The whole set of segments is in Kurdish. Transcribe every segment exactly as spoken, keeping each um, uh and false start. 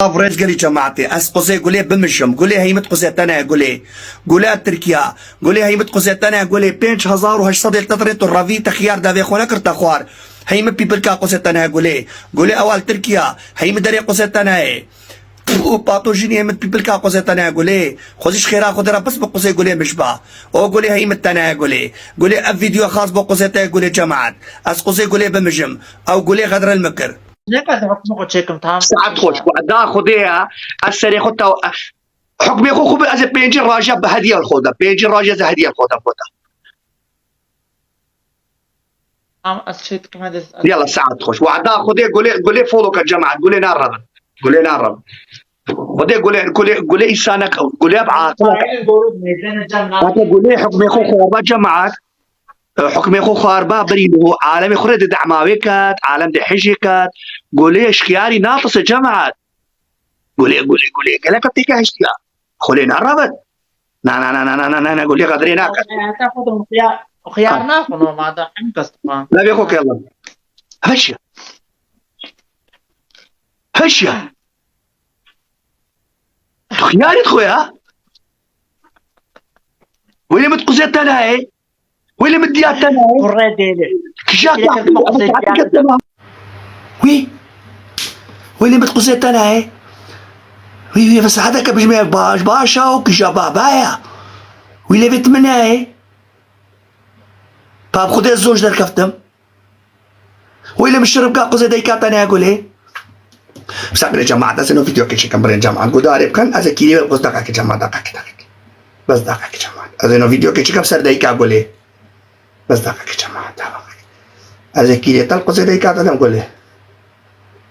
Av rêz gelî cemaetê. Ez quzê gulê bimijim. Gulê heymit quzê te ne gulê. Gule Tirkiya. Gulê heymit quzê te ne gulê. Pênc hezar û heşt sed ê te re tu revî te xiyar devê xwe nekir te xwar. Heymit pîpilka quzê te ne gulê. Gulê ewal Tirkiya. Heymit derê quzê te ne. Û pato jînî heymit pîpilka quzê te ne gulê. Xwezî ji xêra xwe de re bes bi quzê gulê mij ba. O gulê heymit te ne gulê. Gulê ev vîdeo xas bo quzê te gulê cemaet. Ez quzê gulê bimijim. Ew gulê xedrel min kir. Neka ez hukmu xwe çêkim, tamam. Saet xweş. Wada Xwedê ya, ez serê xwe taw-, hukmê xwe xwe bi, ez ê pêncî raja bi hediya xwe da. Pêncî raja ez hediya xwe da xwe da. Tamam, ez çêkim, hadi. Yala, saet xweş. Wada Xwedê gulê, gulê folo ke cemaat, gulê narevin. Gulê narevin. Xwedê gulê, gulê, gulê îsa nek, gulê bi aqil. Hadi gulê hukmê xwe xwe ba cemaat. E, hukmê xwe xwarba birî niho alemê xwe rê di dema wê ket, alem di hijê ket. Gulê şikiyarî natise cemaat. Gulê, gulê, gulê. Gelek têke hiştiya. Xulê narevin. Na, na, na, gulê xedrê naket. Heta xwe de xiyar, xiyar naxwe normalde. Hem kes dixwe. Navê xwe kela. Hişya. Hişya. Tu xiyarî dixwe ya. Wê lê min quzê te nayê. Wê lê min diya te nayê. Kurre dêlê. Kija Kile kahpe, kırma quzê diya te. Wî. Wê lê min quzê te nayê. Wî, wî, ve saeteke bijmê baş, baş a û kija baba ya. Wî lê vê tu min nayê. Pap xudê zor ji derkeftim. Wê lê min şiribka quzê deyka te nayê gulê. Misafirê cemaat, ez ê no vîdeokê çêkim birên cemaat. Gudarê bikin, ez ê kîrê wê quz deqekê cemaat, deqekê, deqekê. Bes deqekê cemaat. Ez ê no vîdeokê çêkim ser deyka gulê. Bes deqekê cemaat, deqekê. Ez ê kîrê tel quzê deyka te dem gulê.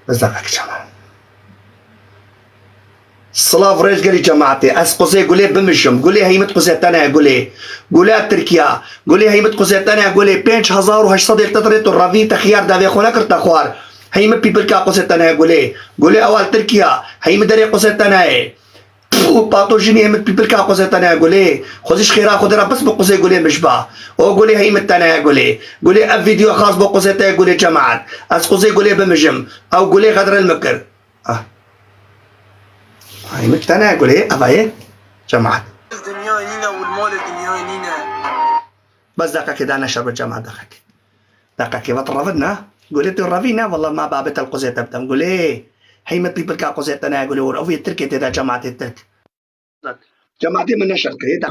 Bes deqekê cemaat. Silav rêz gelî cemaetê. Ez quzê gulê bimijim. Gulê heymit quzê te ne gulê. Gule Tirkiya. Gulê heymit quzê te ne gulê. Pênc hezar û heşt sed ê te re tu revî te xiyar devê xwe nekir te xwar. Heymit pîpilka quzê te ne gulê. Gulê ewal Tirkiya. Heymit derê quzê te ne. Pû, pato jînî heymit pîpilka quzê te ne gulê. Xwezî ji xêra xwe de re bes bi quzê gulê mij ba. O gulê heymit te ne gulê. Gulê ev vîdeo xas bo quzê te gulê cemaet. Ez quzê gulê bimijim. Ew gulê xedrel min kir. Ah. Ay, min tane gulê, eva ye, cemaat. Dinya nîne û malê dinya nîne. Bes deqekê dane şer bi cemaat deqekê. Deqekê vat revin ne? Gulê tu revî ne? Wala ma babê tel quzê te bidem. Gulê, heymet pîpilka quzê te ne gulê ûr. Ev yê Tirkê tê de cemaatê Tirk. Cemaatê min neşer kirê da.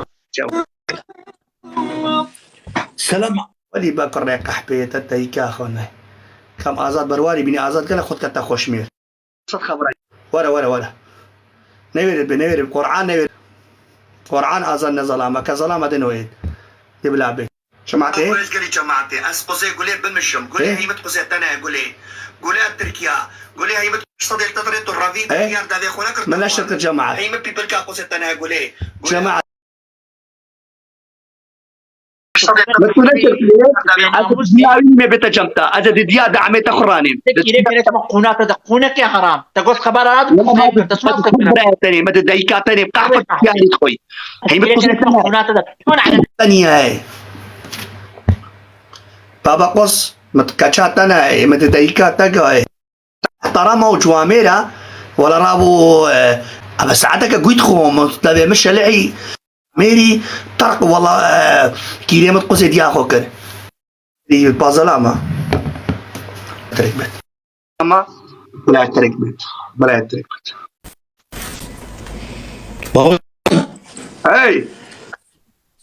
Selam. Welî be kurê qehpeyê te teyka xwe ne. Kam Azad Berwarî bînî Azad gele xwe dikete xweşmêr. Sed xebra. Were, were, were. Newêrê be, newêrê be. Qur'an newêrê. Qur'an Azad ne zelama. Ke zelama de noyê. De bila be. Cemaatê? Rêzgerî cemaatê. Ez quzê gulê bimişim. Gulê Eh? Heymit quzê te ne gulê. Gulê Tirkiya. Gulê Heymit sedê te dirê tu revî Eh? Diyar devê xwe nekir. Min neşir kir cemaat. Heymit pîpilka quzê te ne gulê. Gulê Cemaat. Min tu neşir kir. Ez diya wî me bête cemta. Ez diya de amê te xuranê. Te kîrê kere kema qûna te de. Qûnekê heram. Te gost xebara hat, Wala qûnekê ma te suas te kira. Tenê, me de dayika tenê. Qahwe diyarî xwe. Heymit quzê te ne. Qûna te de. Çon ale. Tenî ye. Baba qos, me de keça te ne, me de dayika te gaye. Tarama û ciwamêra, wala rabo, e, ebe saeteke guyt xo, me de ve mişelî, mêrî, terq, wala, e, kîrê me quzê diya xo kir. Dî pazala ma. Terk bet. Ama, bila terk bet. Bila terk bet. Baba. Hey!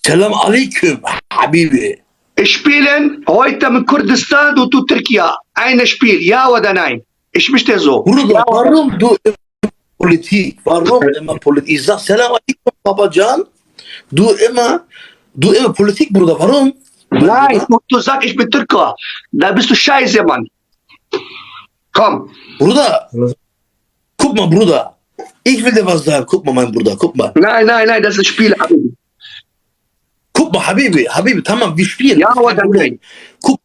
Selam aleyküm, habibi. Ich spielen heute mit Kurdistan und du Türkiye. Ein Spiel, ja oder nein? Ich möchte so. Bruder, warum du immer Politik? Warum immer Politik? Ich sag, Selam aleyküm, Babacan. Du immer, du immer Politik, Bruder, warum? Nein, du, du sagst, ich bin Türke. Da bist du scheiße, Mann. Komm. Bruder, guck mal, Bruder. Ich will dir was sagen. Guck mal, mein Bruder, guck mal. Nein, nein, nein, das ist Spiel, Habibi. Guck mal, Habibi, Habibi, tamam, wir spielen. Ja oder nein? Guck,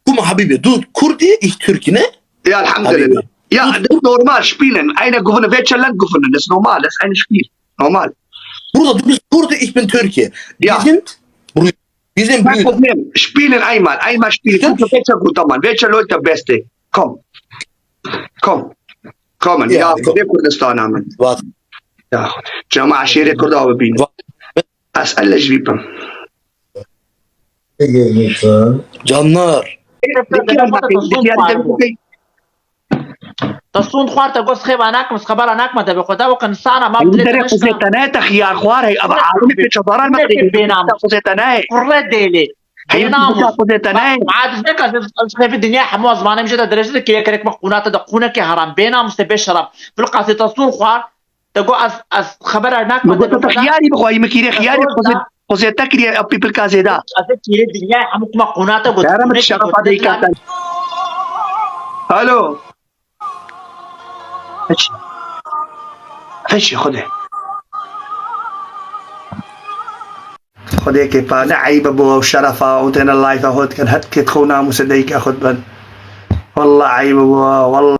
guck mal, Habibi, du Kurdi, ich Türke, ne? Ja, Alhamdulillah. Habibi. Ja, das ist normal, spielen. Eine gewinnt, welche Land gewinnt? Das ist normal, das ist ein Spiel. Normal. Bruder, du bist Kurde, ich bin Türke. Ja. Wir sind Brüder. Wir sind Brüder. Kein Problem. Spielen einmal. Einmal spielen. Stimmt. Guck, welcher guter Mann. Welche Leute beste? Komm. Komm. Komil, ya, ya Xwedê Kurdistana min. Vat. Ya Xwedê. Cema şêrê Kurda bibînin. Vat. Ez elle ji vî bim. Canlar. Te sûnd xwar, te goz xêba nakim, xebera nakim, te bi xwe da wek insana ma. Derê xwezê te ne, te xiyar xwar hey, ev alimê pêçedaran me. Xwezê te ne. Kurre dêlê. Hey, xwezê te ne. Ma dizeka xefi dinya hemû zimanê min jê de dirêj de kê yekerek me qûnate de qûneke haram. Bênamus te bê şerab. Filqasê te sûn xwar. Te got ez, ez xebera nakim. Min got te xiyarî bixwayî, min kîrê xiyarî xwezê, xwezê te kiriye ev pîpilka zêda. Ez ê kîrê dinyayê hemû kuma qûna te got. Yara min şerefa deyka te. Alo. Hiç. Hiç Xwedê. Xwedê kê pa ne eybe bo ew şerefa û têne layfa xwe dikin, her kê xwe namûse deyka xwe dibin. Wallah eybe bo, wallah.